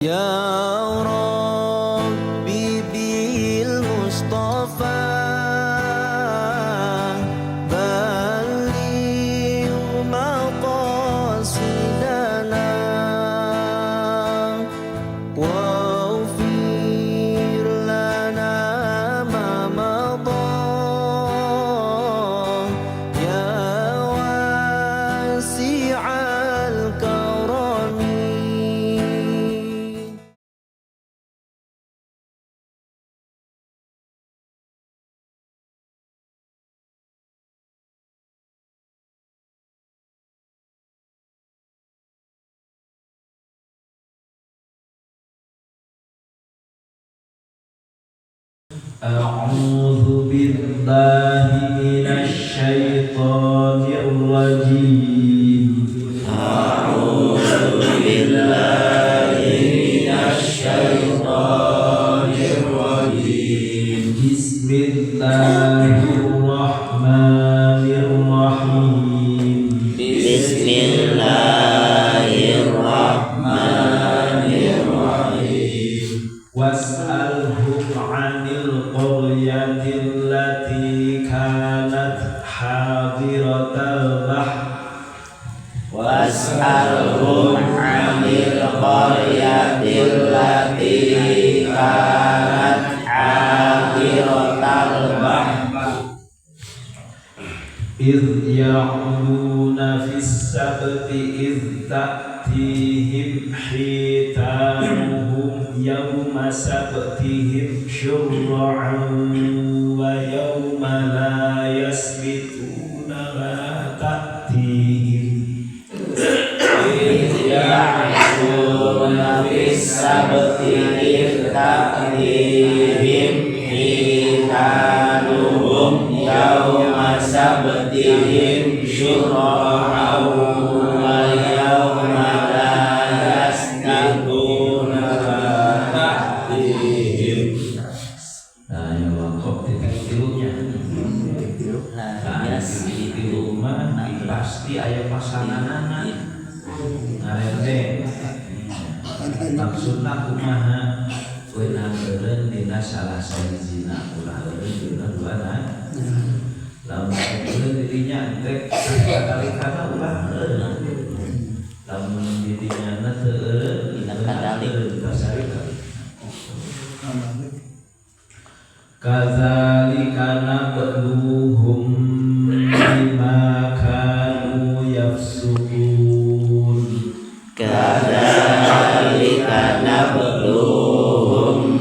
يا ربي بالمصطفى بلغ مقاصدنا واغفر لنا ما مضى يا واسع الكرم. أعوذ بالله من الشيطان الرجيم. أعوذ بالله من الشيطان الرجيم. بسم الله الرحمن الرحيم. بسم الله الرحمن الرحيم. واسألهم عن القرية التي كانت حاضرة البحر. واسألهم عن القرية التي كانت حاضرة البحر. إذ يعدون في السبت إذ تأتيهم حيتانهم يوم سبتهم شرعا ويوم لا يسبتون لا تأتيهم. إذ يعدون في السبت إذ تأتيهم حيتانهم يوم سبتهم شرعا ويوم لا يسبتون لا تأتيهم. Nah, yang wakaf titik tilunya. Nah, titik tilu mah pasti aya pasanganana. Ngarende. Maksudna kumaha? Weunang eureun dina salah sahijina, ulah eureun dina duana. Lamun eureun dirinya entek sakali-kana ulah eureun. Lamun dirinya na teu eureun dina kadalik. Kadzalika nabluhum bima kanu yafsukun. Kadzalika nabluhum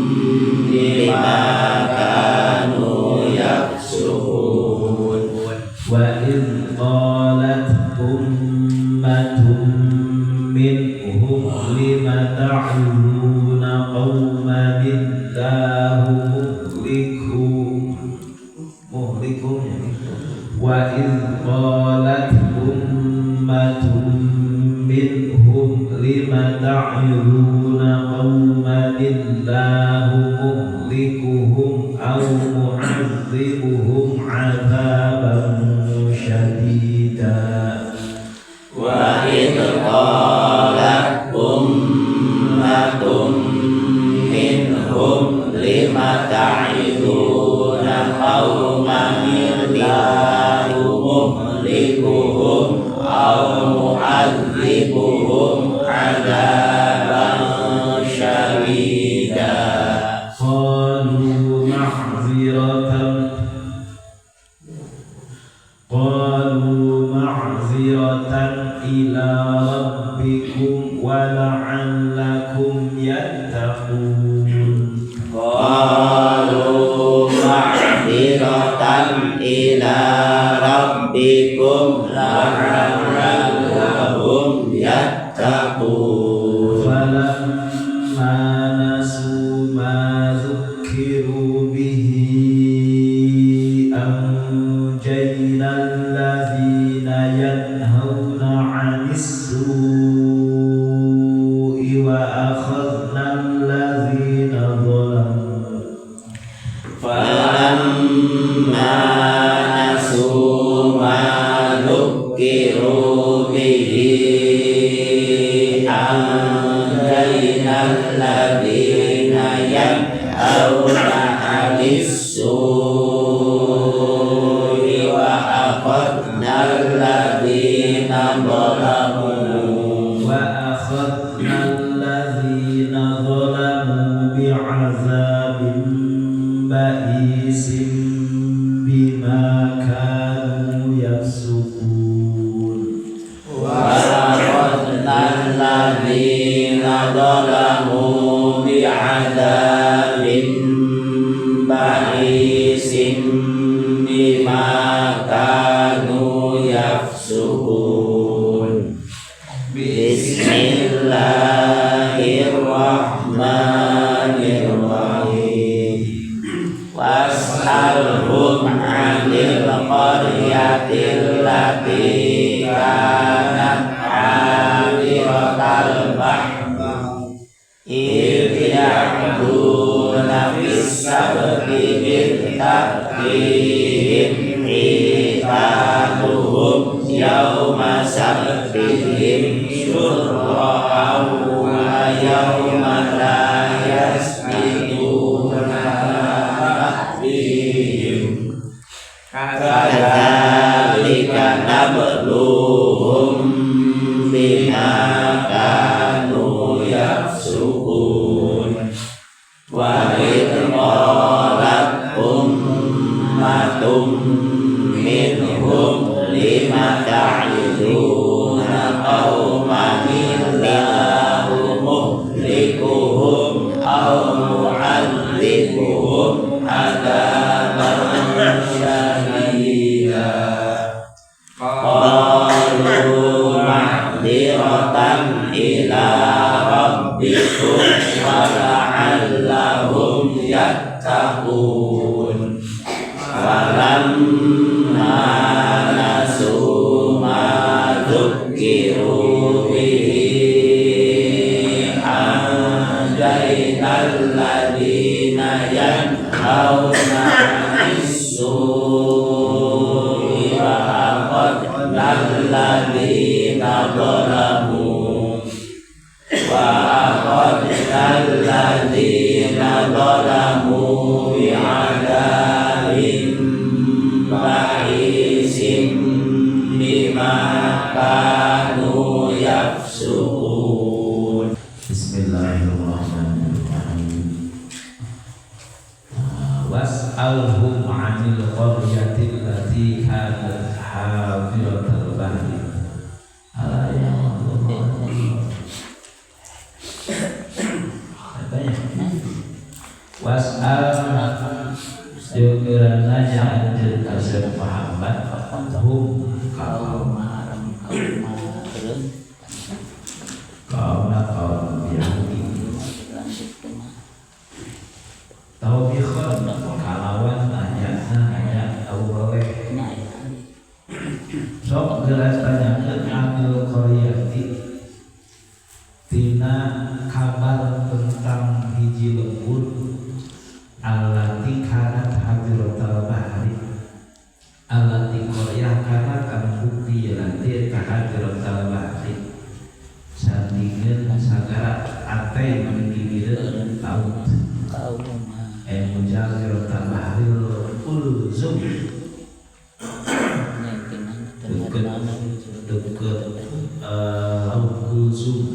bima kanu yafsukun. Wa idh qalat ummatun minhum lima ta'uluna qauman illahu muhlikum. Wa idh qalat ummatun minhum lima ta'uluna qauman illahu muhlikuhum aw mu'adzibuhum 'adzaban syadida. Wa idh qalat ummatun minhum lima ta'iduna qauman illahu muhlikuhum aw mu'adzibuhum 'adzaban syadida. Qalu ma'ziratan ila rabbikum wa la'allakum yattaqun. Qalu ma'ziratan ila rabbikum la'allahum yattaqun. Falamma nasu ma dzukkiru bihi anjayna alladzina yanhauna 'anis su'i wa akhadna alladzina zalamu. Falamma nasu ma dzukkiru bihi anjayna Alladzina yanhauna 'anis su'i wa akhadna alladzina zalamu wa akhadna alladzina zalamu bi'adzabin ba'isin bima kanu yafsukun. Wa akhadna alladzina zalamu bi'adzabin ba'isin bima kanu yafsukun. Bismillahirrahmanirrahim. Was'alhum 'anil qaryatil lati kanat 'adiratal bahr idh ya'duna fis sabti idh ta'tihim hitanuhum yauma sabtihim syurra'an wa yauma la yasbituna ta'tihim kadzalika nabluhum bima kanu yafsukun. Wa idh qalat ummatum minhum lima ta'iduna qauman illahu muhlikuhum aw mu'adzibuhum adzaban syadida. Qalu ma'dziratan ila rabbikum wa la'allahum yattaqun. Falamma nasu ma dzukkiru bihi anjayna alladzina yanhauna 'anis su'i wa akhadna alladzina zalamu wa akhadna alladzina zalamu bi'adzabin ba'isin bima kanu yafsukun. Bismillahirrahmanirrahim. Was'alhum 'anil qaryatil lati kanat hadiratal bahri. Ala ya Allah. Katanya was'al jeung nanya anjeun ka Syekh Muhammad hum kaum kaum Yahudi taubikhon kalawan nanya nanya awaleh sok geus tanyakeun anil qaryati tina kabar tentang hiji lembur allati kanat hadiratal bahri allati qaryah kanat anu bukti nanti hadiratal bahri sandingeun sagara ate manggigireun laut mujawiratal bahril ulzum deket laut Kulzum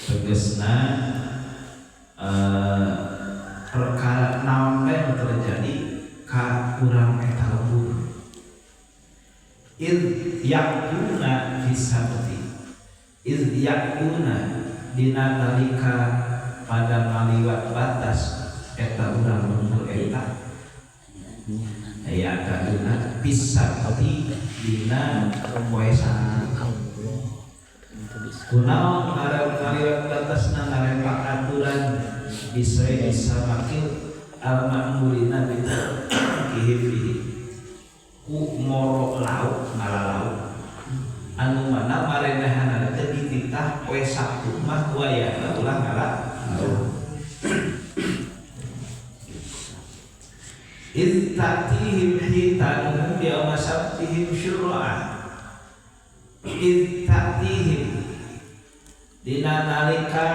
tegesna perkara naon bae nu terjadi ka urang eta lembur id yaquna fi sabti id yaquna dina nalika pada ngaliwat batas eta urang lembur eta aya kaduna pisabti dina poe Sabtu. Kunaon ngaliwat batasna ngarepak aturan bisa bisa makil al-ma'murina bihi ku moro lauk ngala lauk anu mana marenehanana teh dititah poe Sabtu mah wayahna ulah ngala lauk. Idz ta'tihim hitanuhum yawma sabtihim syurra'a. Idz ta'tihim Dina nalika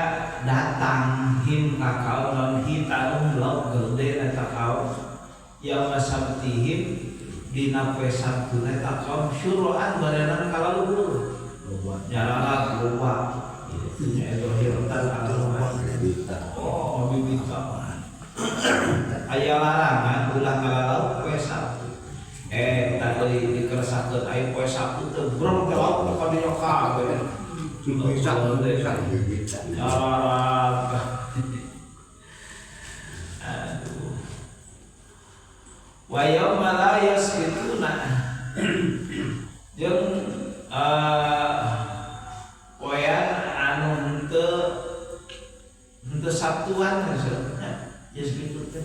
datang him ka kaum non hitanum lauk gede eta kaum yauma sabtihim dina poe Sabtuna eta kaum syuruan barenan kalaluhur nyarara loba oh bibita aya larangan ulah ngalauk poe Sabtu tadi dikeresakeun aya poe Sabtu teh brong teh lauk ka dinya kabeh aduh wa yauma la yasbituna jeung poean anu henteu Sabtuan maksudna yasbitu teh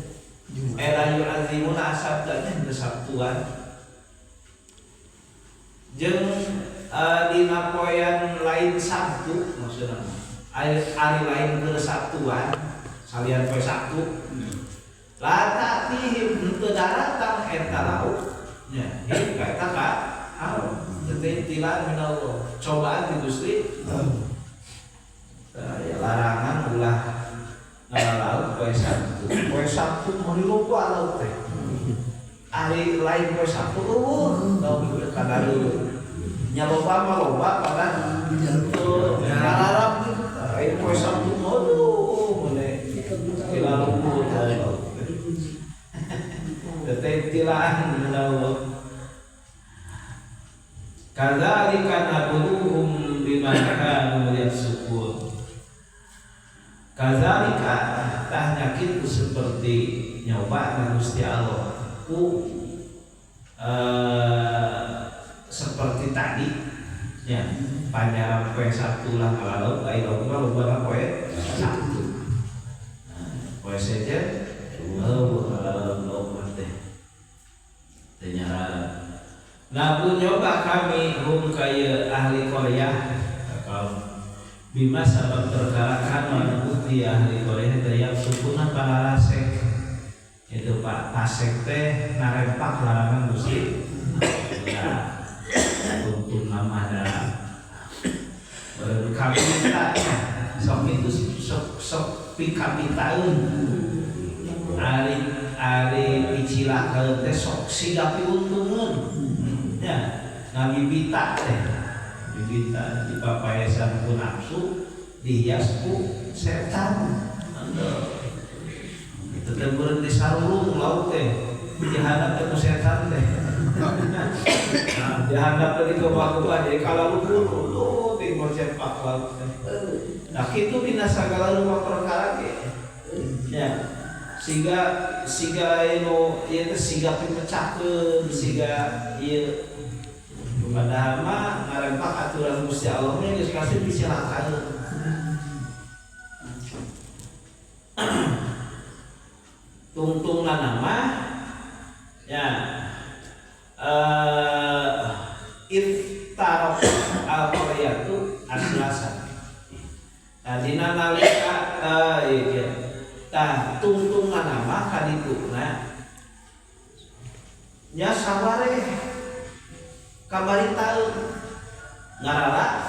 era yu'azimuna asabdanya henteu Sabtuan jeung dina poean lain Sabtu maksudna ari lain keur Sabtuan salian poe Sabtu la ta'tihim henteu daratang eta lauk nya ieu ka eta ka teh tilan minallah cobaan ti Gusti ya larangan ulah ngalauk poe Sabtu poe Sabtu meuli loba lauk teh ari lain poe Sabtu eueuh lauk teh kadaleuh nya loba mah loba padahal teu ngalarap ari poe Sabtu aduh mene tilaluhur teh tilaan minallah. Kadzalika nabluhum bima kanu yafsukun. Kadzalika tah kitu seperti nyoba ka Gusti Allah ku seperti tadi nya panjaran poe Sabtu lah kalau ai loba loba poe Sabtu. Poe sejen eueuh loba teh teh nyarara. Nabu nyoba kami hum kaya ahli Korea bima sabab perkara kanu bukti ahli Korea teh yang sukuna palarasek itu Pak pasek teh narempak larangan Gusti ya untung nama da kabita sok itu sok sok pikabitaeun ari ari picilakaeun teh sok siga piuntungeun ya ngabibita teh bibita dipapaesan ku nafsu dihias ku setan itu teh beureun disarurung laut teh dihadap teh ku setan teh nah dihadap teh dikobah-kobah jadi kalaluhur tuh tinggal cepak laut teh nah kitu dina sagala rupa perkara ge ya siga siga nu ieu teh siga pimecahkeun siga ieu padahal mah ngarempak aturan Gusti Allah mah geus pasti dicilakaeun. Tungtungna mah ya iftaraq al-qaryatu aslasan. Nah dina nalika ieu tah tungtungna mah kadituna nya sawareh kabaritaeun ngarara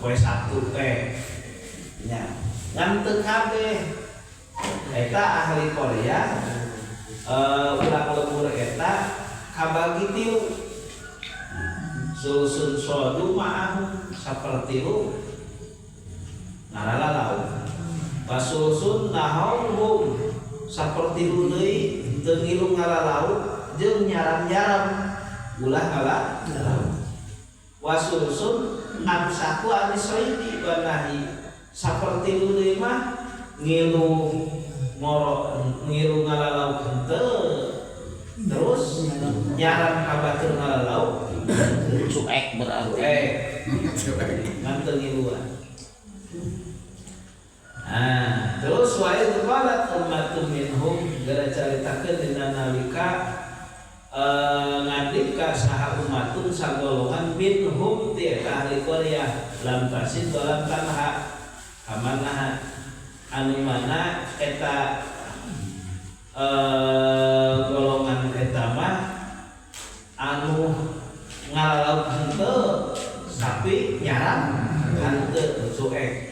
poe Sabtu teh nya ngan teu kabeh eta ahli Korea urang lembur eta kabagi tilu sulsun sodu ma'ahum sapertilu ngarara lauk basulsun nahauhum sapertilu deui teu ngilu ngaralauk jeung nyaram-nyaram ulah ngala wasulsun amsaku anisoidi banahi sapertilu deui mah ngilu ngoro ngilu ngalalauk henteu terus nyaram ka batur ngalalauk cuek berarti ngan teu ngiluan. Nah, terus wa idz qalat ummatun minhum gara caritakeun dina nalika ngandika saha umatun sagolongan minhum ti eta ahli Korea lam tasid wa lam tanha kamana anu mana eta golongan eta mah anu ngalalauk henteu tapi nyaram Henteu cuek.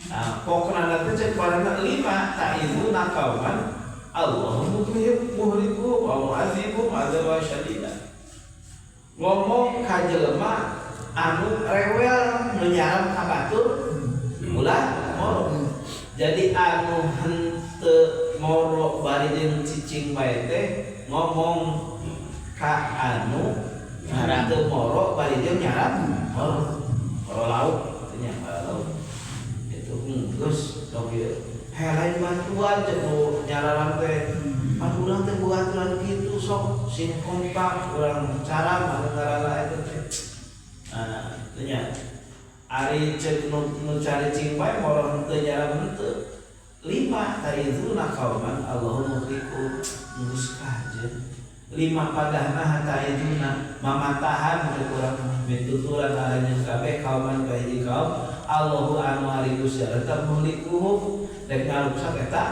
Nah, pokona teh cek parana lima ta'izuna qauman Allahu muhlikuhum wa mu'adzibuhum adzaban syadida. Ngomong ka jelema anu rewel nu nyaram ka batur ulah moro. Jadi anu henteu moro bari jeung cicing bae teh ngomong ka anu henteu moro bari jeung nyaram moro. Moro lauk nya lauk. Itu geus sok ieu. Heh lain bantuan jeung nu nyararam teh. Pan urang teh boga aturan kitu sok sing kompak urang caram anu ngaranna eta teh. Nah, teu nya. Ari ceuk nu caricing bae moro henteu nyaram henteu. Lima ta'izuna qauman Allahu muhliku geus kajeun. Lima padahna ta'izuna mamatahan teh urang mituturan aranjeun kabeh kauman ka hiji kaum Allahu anu ari Gusti Allah muhlikuhum rek ngaruksak eta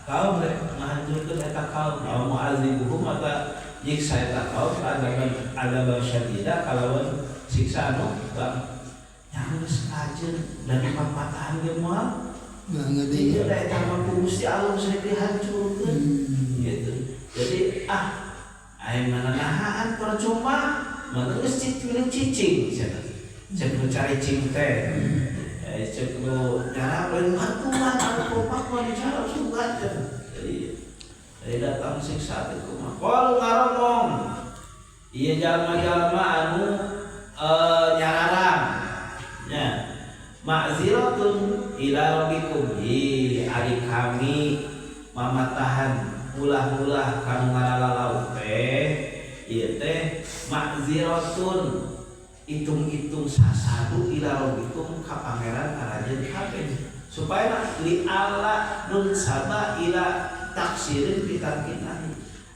kaum rek ngahancurkeun eta kaum au mu'adzibuhum maka nyiksa eta kaum adzaban syadida kalawan siksa anu geus kajeun dan mamatahan ge moal ieu da eta mah ku Gusti Allah geus dihancurkeun gitu. Jadi aya mana-nahaan percuma mana geus cicing cicing cenah. Cek nu caricing teh. Cek nu nyaram lain bantuan anu kompak mah dicarap sugan cenah. Jadi datang siksa teh kumaha. Qalu ngaromong ieu jalma-jalma anu nyararam nya. Ma'ziratun ila rabbikum hi ari kami mamatahan ulah-ulah kanu ngaralalauk teh ieu teh ma'ziratun hitung-hitung sasadu ila rabbikum ka pangeran aranjeun kabeh supaya li alla nun saba ila taksirin pitarkina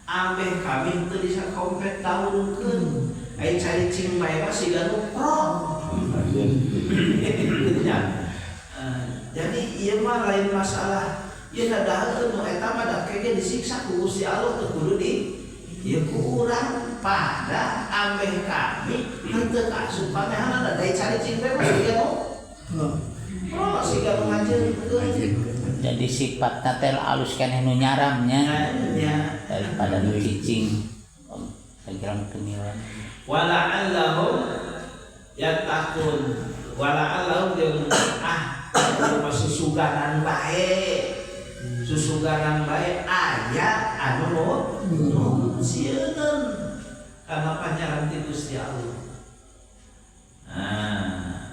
ambeh kami teu bisa kompet taunkeun ai caricing bae mah siga nu pro. Jadi ieu mah lain masalah ieu dadaheun nu eta mah da kege disiksa ku Gusti Allah teu kudu di ieu ku urang pada ambeh kami henteu kaasup pamehanna da caricing teh mah siga nu pro siga nu ngajeunkeun. Jadi sifatna teh alus keneh nu nyaramnya daripada nu cicing. Pikiran kemilan. Wala'allahum yattaqun. Wala'allahum jeung susuganan bae. Susuganan bae aya anu nu sieun kana panyaran ti Gusti Allah. Nah,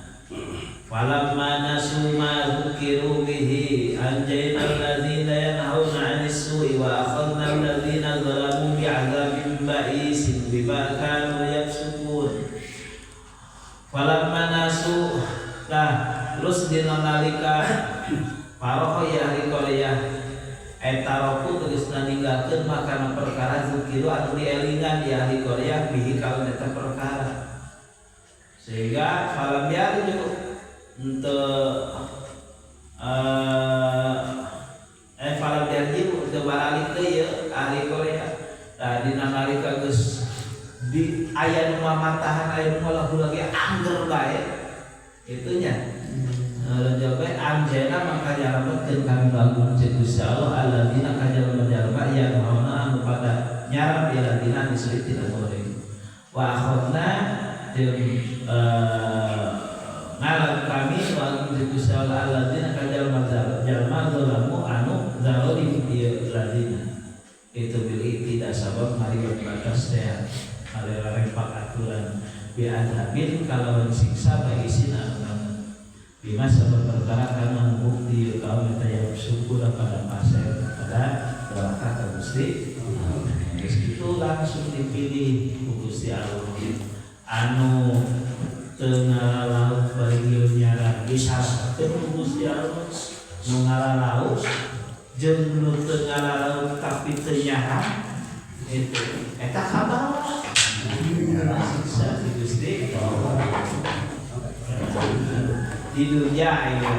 falamma nasu ma dzukiru bihi anjayna alladzina yanhauna 'anis su'i wa akhadna alladzina zalamu bi'adzabin ba'isin bima kanu yafsukun. Falamma nasu, nah terus dina nalika paroho ya ahli qaryah etaroku tegasna ninggalkeun makana perkara zukiru anu dielingan di ahli qaryah bihi kalawan eta perkara. Sehingga falam yarju untuk falam yarji teu baralik teh ieu ahli qaryah. Tah dina nalika geus di aya nu mamatahan aya nu ngalahu lagi angger bae kitu nya. Raja bae anjena maka nyalametkeun kami bangun ceuk Gusti Allah alladzina ka jalma-jalma yang mauna anu pada nyaram ieu ladina disuit tidak boleh. Wa akhadna jeung ngalap kami wa ceuk Gusti Allah alladzina ka jalma zalamu anu zalim ieu ladina. Itu bil tidak sabab mari batas teh alerempak aturan bi azabin kalawan siksa baisin anu banget. Bima sabab perkara kana bukti kaum eta yang syukur pada pasir pada neraka ka Gusti. Geus kitu langsung dipilih ku Gusti Allah. Anu teu ngaralauk bari nyaran disalakeun ku Gusti Allah. Nu ngaralauk jeung nu teu ngaralauk tapi teu nyaran itu eta kabawa siksa di Gusti Allah. Di dunia ya.